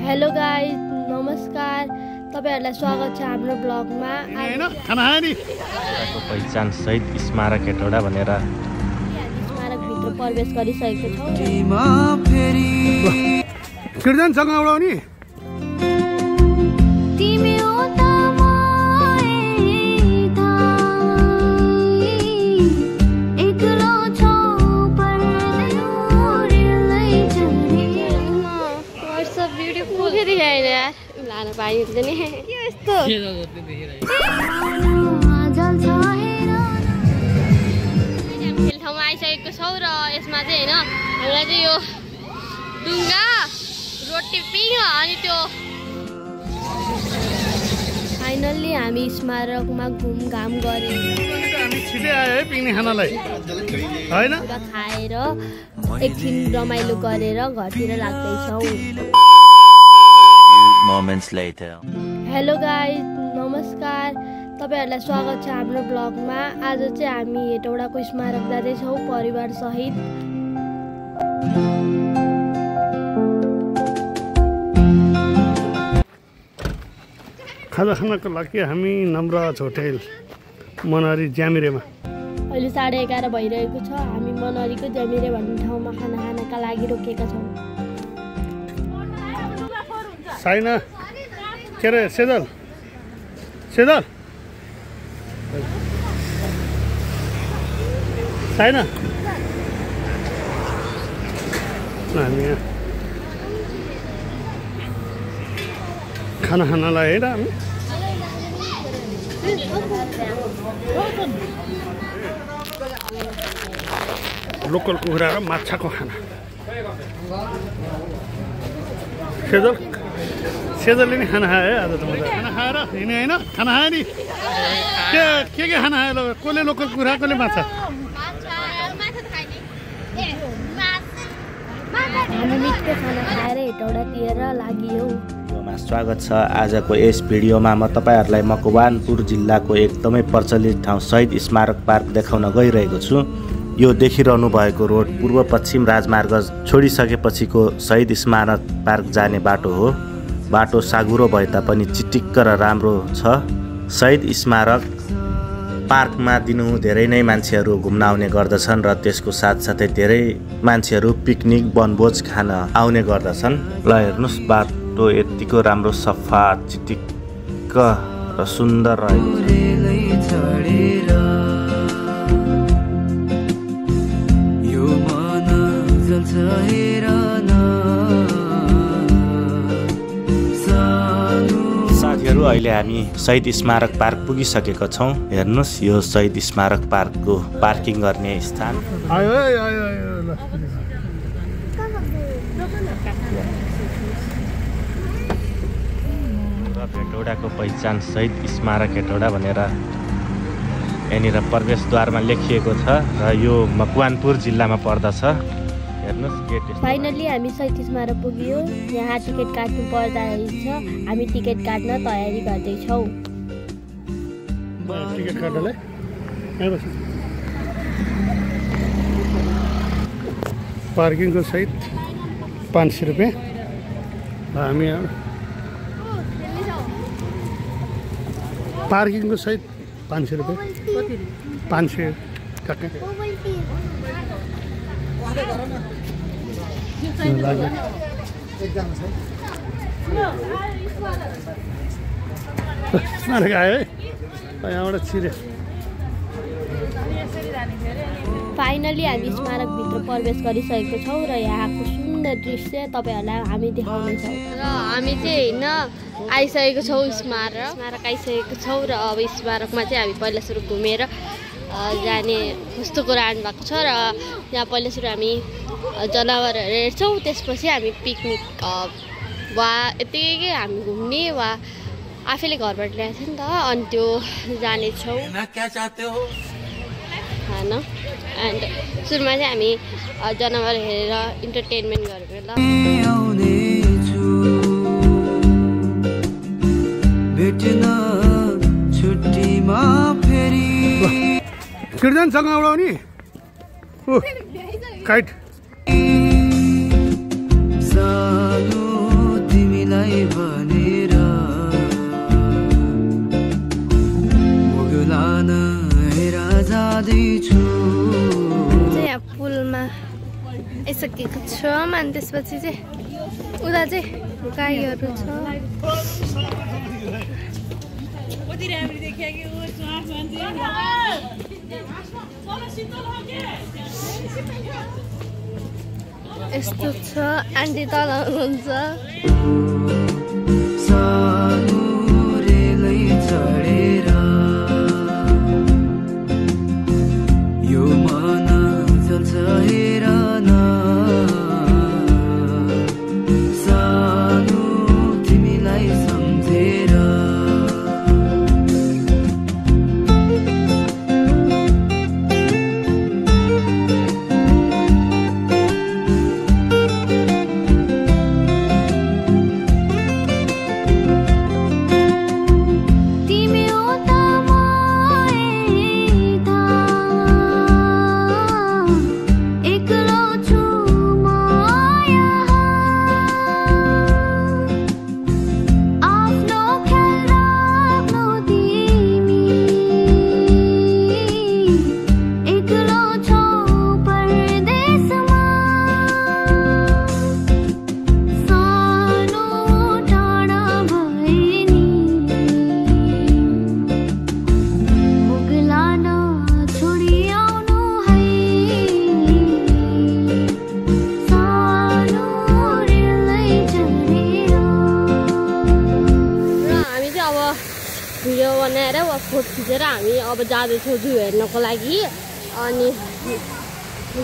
Hello guys, नमस्कार। तपाईहरुलाई स्वागत छ हाम्रो ब्लगमा। हैन खाना खानी को पहिचान सहित स्मारक हेटौडा भनेर स्मारक भित्र प्रवेश गरिसकेको छौं। किर्जनसँग उडाउने लान पाइन्छ नि के यस्तो खेल ठाउँमा आइसकेको छौँ र यसमा चाहिँ हैन हामीलाई चाहिँ यो डुङ्गा रोटी पिङ अनि त्यो फाइनल्ली हामी स्मारकमा घुमघाम गरे। हामी छिटै आयो है पिकनिक खानलाई हैन खाएर एकछिन रमाइलो गरेर घरतिर लाग्दैछौँ। moments later हेलो गाइस, नमस्कार। तपाईहरुलाई स्वागत छ हाम्रो ब्लगमा। आज चाहिँ हामी हेटौडाको स्मारक जाँदैछौँ परिवार सहित। खाजा खानको लागि हामी नम्रज होटेल मनहरी ज्यामिरेमा अहिले 11:30 भइरहेको छ। हामी मनहरीको ज्यामिरे भन्ने ठाउँमा खाना खानका लागि रोकेका छौँ। साइना के अरे सेदल साइना हामी यहाँ खाना खानलाई होइन हामी लोकल कुखुरा र माछाको खाना। सेजलले नि खाना खायो है आज त। खाना खाएर हिँड्ने होइन खाना खायो नि के खाना खायो कसले लोकल कुखुरा कसले माछा। हामी मिठो खाना खाएर हेटौडातिर लागियो। स्वागत छ आजको यस भिडियोमा। म तपाईहरुलाई मकवानपुर जिल्लाको एकदमै प्रचलित ठाउँ शहीद स्मारक पार्क देखाउन गइरहेको छु। यो देखिरहनु भएको रोड पूर्व पश्चिम राजमार्ग छोडिसकेपछिको शहीद स्मारक पार्क जाने बाटो हो। बाटो साँघुरो भए तापनि चिटिक्क र राम्रो छ। शहीद स्मारक पार्कमा दिनहुँ धेरै नै मान्छेहरू घुम्न आउने गर्दछन् र त्यसको साथसाथै धेरै मान्छेहरू पिकनिक वनभोज खान आउने गर्दछन्। ल हेर्नुहोस् बाटो यतिको राम्रो सफा चिटिक्क र सुन्दर रहेको छ। साथीहरू अहिले हामी शहीद स्मारक पार्क पुगिसकेका छौँ। हेर्नुहोस् यो शहीद स्मारक पार्कको पार्किङ गर्ने स्थान। हेटौडाको पहिचान शहीद स्मारक हेटौडा भनेर यहाँनिर प्रवेशद्वारमा लेखिएको छ र यो मकवानपुर जिल्लामा पर्दछ। हेर्नुहोस् गेट। फाइनल्ली हामी शहीद स्मारक पुग्यौँ। यहाँ टिकट काट्नु पर्दा रहेछ। हामी टिकट काट्न तयारी गर्दैछौँ। टिकट काट्नलाई पार्किङको सहित 500 रुपियाँ। हामी पार्किङको सहित 500 रुपियाँ 500 काट्ने स्मारक आयो है यहाँबाट छिरे। फाइनली हामी स्मारकभित्र प्रवेश गरिसकेको छौँ र यहाँको सुन्दर दृश्य तपाईँहरूलाई हामी देखाउनेछौँ। र हामी चाहिँ होइन आइसकेको छौँ स्मारक आइसकेको छौँ र अब स्मारकमा चाहिँ हामी पहिला सुरु घुमेर जाने कस्तो कुरा आउनु भएको छ र यहाँ पहिला सुरु हामी जनावरहरू हेर्छौँ। त्यसपछि हामी पिकनिक वा यतिकै हामी घुम्ने वा आफैले घरबाट ल्याएको थियो नि त अनि त्यो जानेछौँ होइन। एन्ड सुरुमा चाहिँ हामी जनावर हेरेर इन्टरटेनमेन्ट गरेर ल किर्जनसँग उडाउने काइट आइसकेको छौँ अनि त्यसपछि चाहिँ उता चाहिँ गाईहरू छ। यस्तो छ आन्टी तल हुनुहुन्छ। भिडियो बनाएर वा फोटो खिचेर हामी अब जाँदैछौँ जू हेर्नको लागि। अनि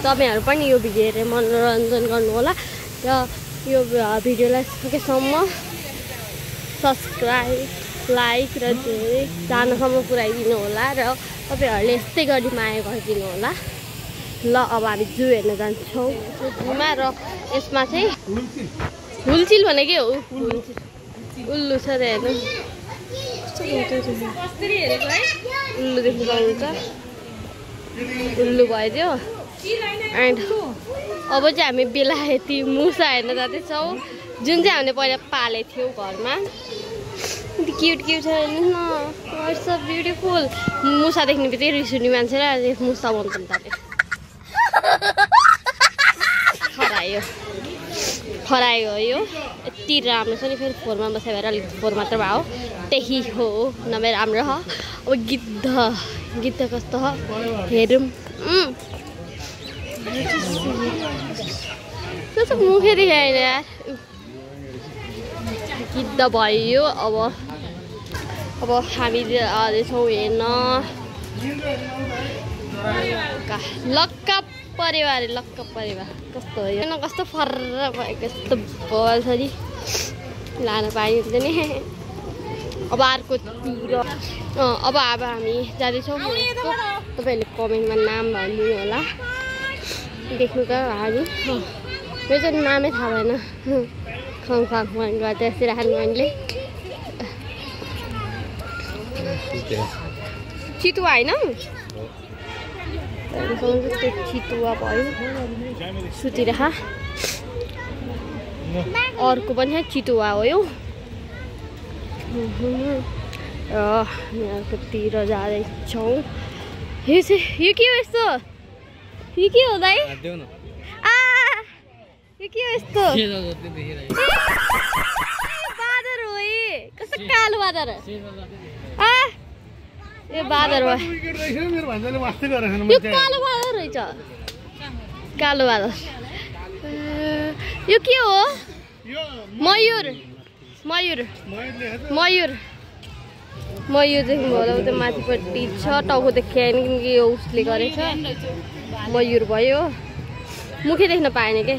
तपाईँहरू पनि यो भिडियो हेरेर मनोरञ्जन गर्नुहोला र यो भिडियोलाई सकेसम्म सब्सक्राइब लाइक र जानसम्म पुऱ्याइदिनु होला र तपाईँहरूले यस्तै गरी माया गरिदिनु होला। ल अब हामी जू हेर्न जान्छौँ जूमा र यसमा चाहिँ हुलचिल भनेकै हो उल्लु छ हेर्नु उल्लु देख्नु पाउनुहुन्छ उल्लु भइदियो। एन्ड अब चाहिँ हामी बेलायती मुसा हेर्न जाँदैछौँ जुन चाहिँ हामीले पहिला पालेको थियौँ घरमा। क्युट क्युट छ हेर्नुहोस् न इट्स सो ब्युटिफुल। मुसा देख्ने बित्तिकै रिस उठ्ने मान्छेलाई मुसा मन पनि थाल्यो। खरायो हो यो यति राम्रो छ नि। फेरि फोनमा बसाइ भएर अलिक फोर मात्र भयो त्यही हो नभए राम्रो हो। अब गिद्ध कस्तो हो हेरौँ। कस्तो मुखै देखाएन यार। गिद्ध भयो। अब हामी जाँदैछौँ हेर्न लक्का परिवार कस्तो हो यो कस्तो फर्र भएको यस्तो बल छ नि लान पाइन्छ नि। अब अर्कोतिर अब हामी जाँदैछौँ। तपाईँहरूले कमेन्टमा नाम भनिदिनु होला। देख्नु त हामी मेरो चाहिँ नामै थाहा भएन खङ गर्दा यस्तै राख्नु मैले चितुवा होइन त्यो चितुवा भयो सुतिरह। अर्को पनि चितुवा हो यो। अर्कोतिर जाँदैछौँ। यो के हो यस्तो यो के हो दाइ यो के हो यस्तो बाँदर हो कस्तो कालो बाँदर यो बाँदर हो यो कालो बाँदर रहेछ कालो बाँदर। यो के हो मयूर देख्नु होला उता माथिपट्टि छ टाउको देखाएन किनकि यो उसले गरेछ मयूर भयो मुखै देख्न पाएन के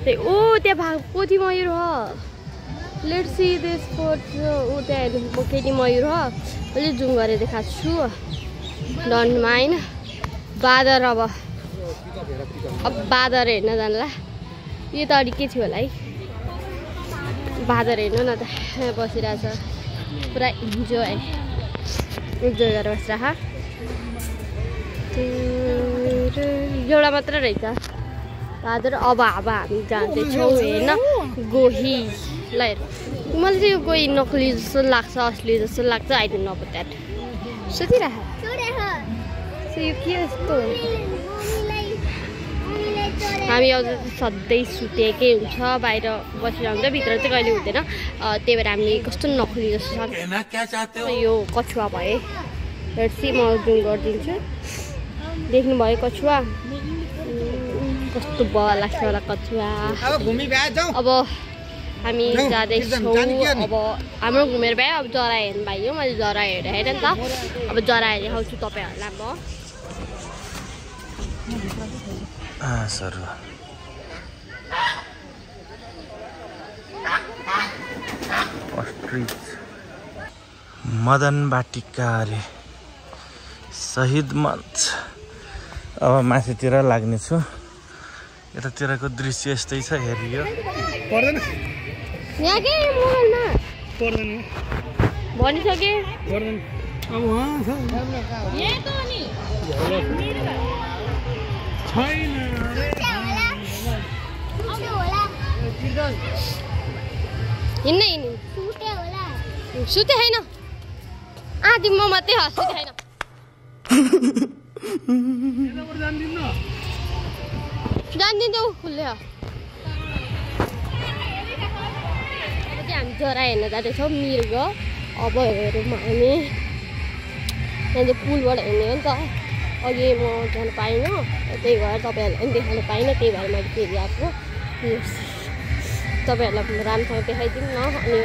त्यही ओ त्यहाँ भएको पोथी मयूर हो। लेट्स सी दिस फोटो ऊ त्यहाँ केटी मयूर हो मैले जुम गरेर देखाएको छु डन्ट माइन्ड। बाँदर अब बाँदर हेर्न जानला यो त अलिक के थियो होला है। बाँदर हेर्नु न त बसिरहेछ पुरा इन्जोय गरेर बसिरह। एउटा मात्र रहेछ बाँदर। अब हामी जाँदैछौँ हेर्न गोहीलाई। मलाई चाहिँ यो गोही नक्कली जस्तो लाग्छ असली जस्तो लाग्छ I don't know about that. सुतिरह यो के यस्तो हामी अझ सधैँ सुतेकै हुन्छ बाहिर बसिरहन्छ भित्र चाहिँ कहिले हुँदैन त्यही भएर हामी कस्तो नखुली जस्तो छ यो कछुवा भए हेर्सी म जुम गरिदिन्छु देख्नुभयो कछुवा कस्तो बल लाग्छ होला कछुवा अब हामी जाँदैछौँ अब हाम्रो घुमेर भए अब जरा हेर्नु भयो मैले जरा हेरेर हेरेँ नि त अब जरा हेरेर देखाउँछु तपाईँहरूलाई म मदन बाटिका अरे शहीद मञ्च अब माथितिर लाग्नेछु यतातिरको दृश्य यस्तै छ हेरियो पर्दैन यहाँ के मोबाइलमा पर्दैन भनिसके पर्दैन अब वहाँ छ यहाँ त नि छैन हिँड्न हिँड्नु सुते छैन आदि म मात्रै सुते छैन जान्दिन्छ ऊ खुल्ले अब चाहिँ हामी जरा हेर्न जाँदैछौँ मृग अब हेरौँ हामी यहाँ चाहिँ पुलबाट हेर्ने हो नि त अघि म जानु पाइनँ त्यही भएर तपाईँहरूलाई पनि देखाउनु पाइनँ त्यही भएर मैले फेरि आएको तपाईँहरूलाई राम्रोसँग देखाइदिउँ न अनि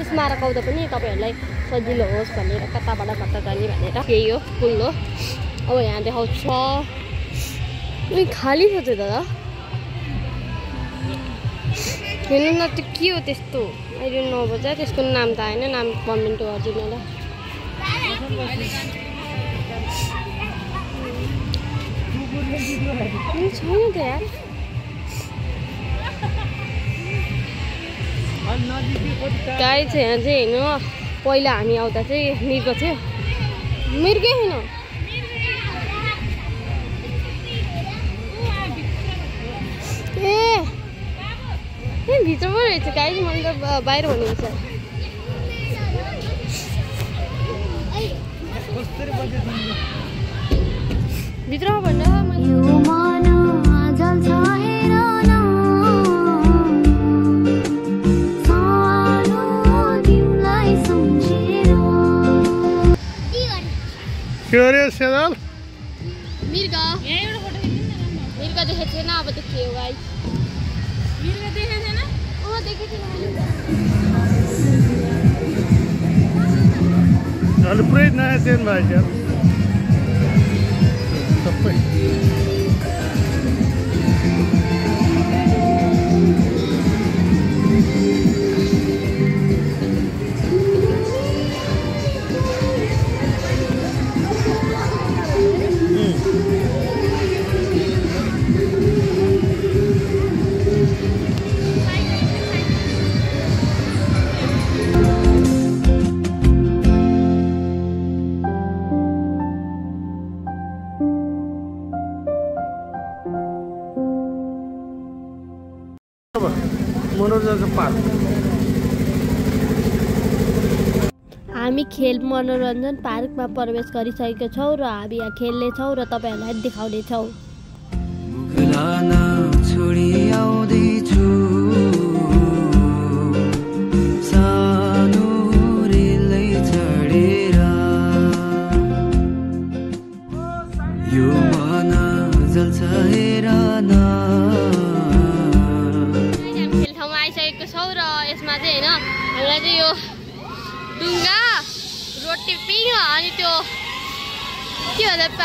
स्मारक आउँदा पनि तपाईँहरूलाई सजिलो होस् भनेर कताबाट कता जाने भनेर त्यही हो पुल हो अब यहाँ देखाउँछ खाली छ त्यो दादा हेर्नु न त्यो के हो त्यस्तो अहिले नबोझ त्यसको नाम त आएन नाम कमेन्ट गरिदिनु होला छैन त यार गाई छ यहाँ चाहिँ होइन पहिला हामी आउँदा चाहिँ मृग थियो मृगै होइन ए भित्र पो रहेछ गाई मैले त बाहिर हुनुहुन्छ भित्र भन्दा के अरे सेदाल मृग मृग देखेको छैन अब देखियो गाई मृग देखेको छैन देखेको छैन अहिले पुरै नयाँ चेन भयो सबै मनोरञ्जन पार्क हामी खेल मनोरञ्जन पार्कमा प्रवेश गरिसकेका छौँ र हामी यहाँ खेल्नेछौँ र तपाईँहरूलाई देखाउनेछौँ यसमा चाहिँ होइन हामीलाई चाहिँ यो डुङ्गा रोटी पिङ अनि त्यो के भन्छ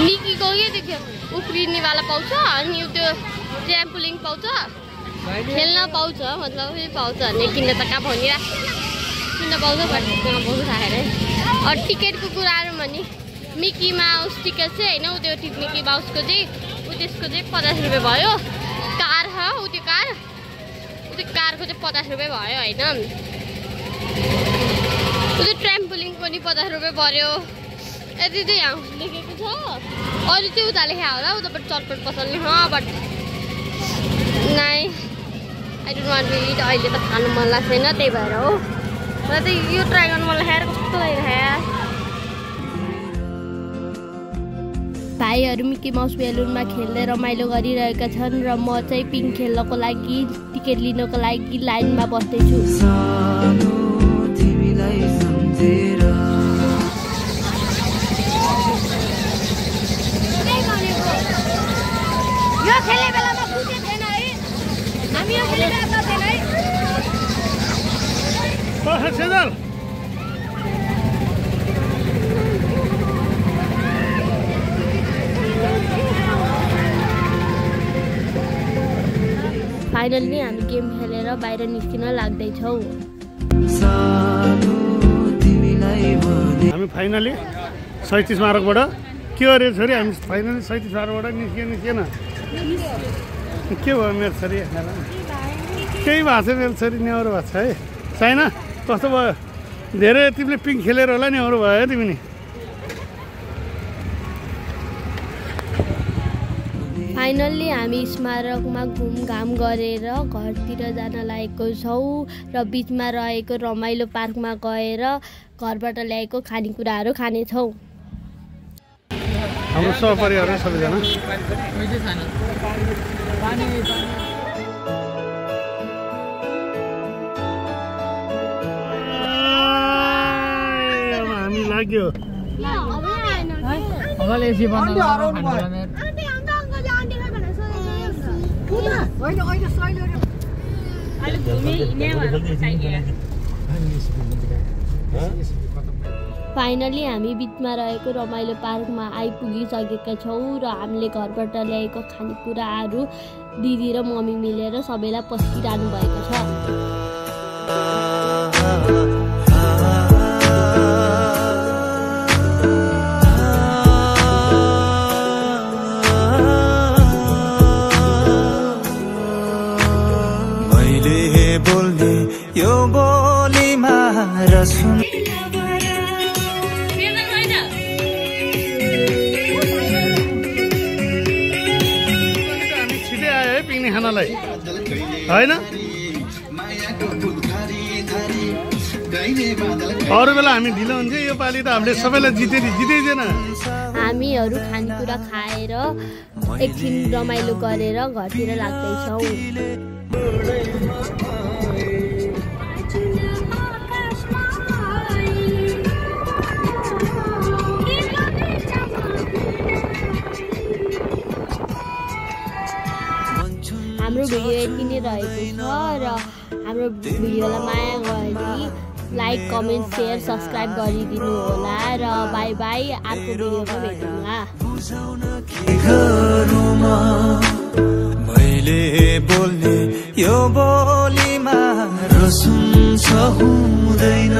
निकीको के त्यो उफ्रिनेवाला पाउँछ अनि त्यो ट्र्याम्पोलिङ पाउँछ खेल्न पाउँछ मतलब पाउँछ भने किन्न त कहाँ भनिरा किन्न पाउँछ बट पाउँछ राखेर अरू टिकटको कुराहरू भने मिकी माउस टिकट चाहिँ होइन उ त्यो मिकी माउसको चाहिँ उ त्यसको चाहिँ 50 रुपियाँ भयो कार छ उ त्यो कारको चाहिँ 50 रुपियाँ भयो होइन उ त्यो ट्र्याम्पोलिङको नि 50 रुपियाँ पर्यो यति चाहिँ यहाँ लेखेको छ अरू चाहिँ उता लेखा होला उताबाट चटपट पसल्ने but nah I don't want to eat अहिले त खानु मन लाग्छ छैन त्यही भएर हो र चाहिँ यो ट्राई गर्नु मन लागेर कस्तो लागिरहेको भाइहरू मिकी माउस बेलुनमा खेल्दै रमाइलो गरिरहेका छन् र म चाहिँ पिङ खेल्नको लागि टिकट लिनको लागि लाइनमा बस्दैछु। यो खेले बेलामा पुगे छैन है, हामी यो खेले बेला सक्दैन है। फाइनली हामी गेम खेलेर बाहिर निस्किन लाग्दैछौँ। हामी फाइनली शहीद स्मारकबाट के गरे छोरी, हामी फाइनली शहीद स्मारकबाट निस्किएन। के भयो मेरो छोरी? केही भएको छ मेरो छोरी, न्याउरो भएको छ है। छैन कस्तो भयो? धेरै तिमीले पिङ खेलेर होला न्याउरो भयो है तिमी नि। फाइनल्ली हामी स्मारकमा घुमघाम गरेर घरतिर जान लागेको छौँ र बिचमा रहेको रमाइलो पार्कमा गएर घरबाट ल्याएको खानेकुराहरू खानेछौँ। हाम्रो सहपरिवार सबैजना हामी लाग्यो। फाइनली हामी बिचमा रहेको रमाइलो पार्कमा आइपुगिसकेका छौँ र हामीले घरबाट ल्याएको खानेकुराहरू दिदी र मम्मी मिलेर सबैलाई पस्किरहनु भएको छ। खानालाई होइन अरू बेला हामी ढिलो हुन्छ, यो पालि त हामीले सबैलाई जितेदैन। हामीहरू खानेकुरा खाएर एकछिन रमाइलो गरेर घरतिर लाग्दैछौँ। हाम्रो भिडियो यति नै रहेको छ र हाम्रो भिडियोलाई माया गरी लाइक कमेन्ट सेयर सब्सक्राइब गरिदिनु होला र बाई बाई। अर्को भिडियोमा भेटौँला। मैले बोल्ने यो बोलीमा रसुन्छ हुँदैन।